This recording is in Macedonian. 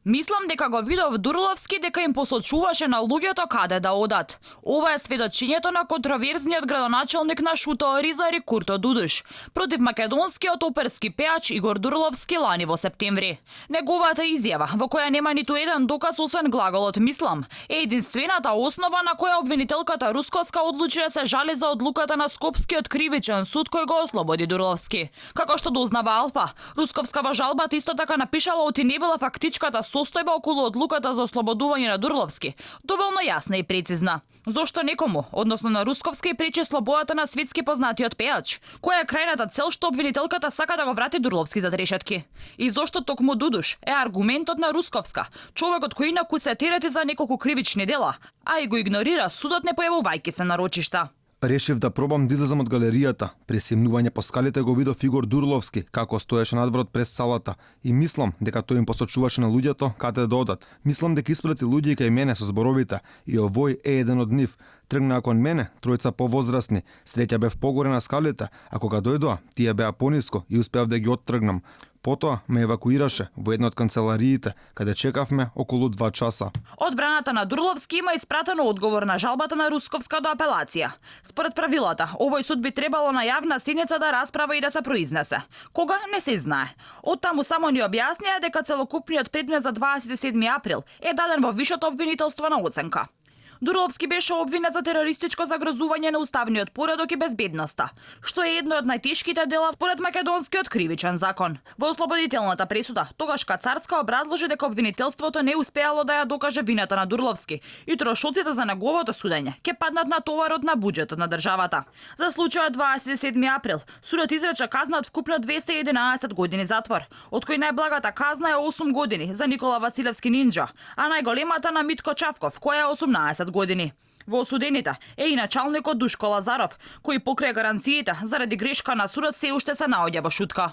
Мислам дека го видов Дурловски дека им посочуваше на луѓето каде да одат. Ова е сведочењето на контроверзниот градоначелник на Шуто Оризари Курто Дудуш против македонскиот оперски пеач Игор Дурловски лани во септември. Неговата изјава, во која нема ниту еден доказ освен глаголот мислам, е единствената основа на која обвинителката Русковска одлучи да се жали за одлуката на Скопскиот кривичен суд кој го ослободи Дурловски. Како што дознава Алфа, Русковска во жалбата исто така напишала оти не била фактичката состојба околу одлуката за ослободување на Дурловски доволно јасна и прецизна. Зошто некому, односно на Русковска, и пречи слободата на светски познатиот пеач? Која е крајната цел што обвинителката сака да го врати Дурловски зад решетки? И зошто токму Дудуш е аргументот на Русковска, човекот кој инаку се терети за неколку кривични дела, а и го игнорира судот не појавувајќи се на рочишта? Решив да пробам да излезам од галеријата. При симнување по скалите го видов Игор Дурловски како стоеше надвор пред салата и мислам дека тој им посочуваше на луѓето каде да одат. Мислам дека испрати луѓе кај мене со зборовите и овој е еден од нив. Тргнаа кон мене тројца повозрасни. Среќа бев погоре на скалите, а кога дојдоа, тие беа пониско и успеав да ги оттргнам. Потоа ме евакуираше во една од канцелариите, каде чекавме околу 2 часа. Одбраната на Дурловски има испратено одговор на жалбата на Русковска до апелација. Според правилата, овој суд би требало на јавна седница да расправа и да се произнесе. Кога не се знае. Оттаму само ни објаснија дека целокупниот предмет за 27 април е даден во вишото обвинителство на оценка. Дурловски беше обвинет за терористичко загрозување на уставниот поредок и безбедноста, што е едно од најтешките дела според македонскиот кривичен закон. Во ослободителната пресуда, тогаш Кацарска образложи дека обвинителството не успеало да ја докаже вината на Дурловски и трошоците за неговото судење ќе паднат на товарот на буџетот на државата. За случајот 27 април, судот изрече казна од вкупно 211 години затвор, од кои најблагата казна е 8 години за Никола Василевски Нинџа, а најголемата на Митко Чавков, која е 18 години. Во осудените е и началникот Душко Лазаров, кој покрај гаранциите заради грешка на судот се уште се наоѓа во шутка.